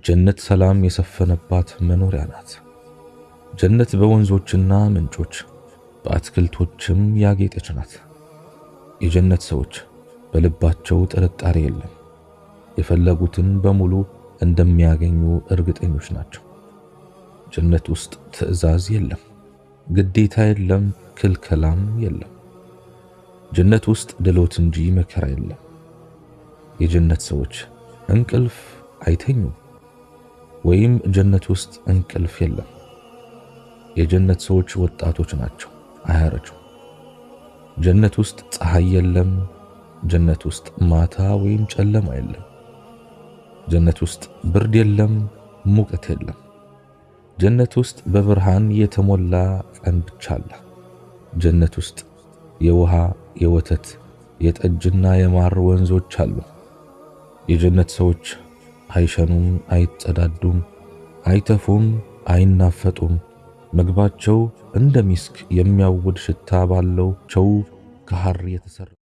ጀነት ሰላም የሰፈነባት መኖሪያ ናት። ጀነት በወንዞችና ምንጮች በአትክልቶችም ያጌጠች ናት። የጀነት ሰዎች በልባቸው ጥርጣሬ የለም። የፈለጉትን በሙሉ እንደሚያገኙ እርግጠኞች ናቸው። ጀነት ውስጥ ትዕዛዝ የለም፣ ግዴታ የለም፣ ክልከላም የለም። ጀነት ውስጥ ድሎት እንጂ መከራ የለም። የጀነት ሰዎች እንቅልፍ አይተኙም፣ ወይም ጀነት ውስጥ እንቅልፍ የለም። የጀነት ሰዎች ወጣቶች ናቸው፣ አያረጁም። ጀነት ውስጥ ፀሐይ የለም። ጀነት ውስጥ ማታ ወይም ጨለማ የለም። ጀነት ውስጥ ብርድ የለም፣ ሙቀት የለም። ጀነት ውስጥ በብርሃን የተሞላ ቀን ብቻ አለ። ጀነት ውስጥ የውሃ፣ የወተት፣ የጠጅና የማር ወንዞች አሉ። የጀነት ሰዎች አይሸኑም፣ አይጸዳዱም፣ አይተፉም፣ አይናፈጡም። ምግባቸው እንደ ሚስክ የሚያውድ ሽታ ባለው ቸው ከሐር የተሰራ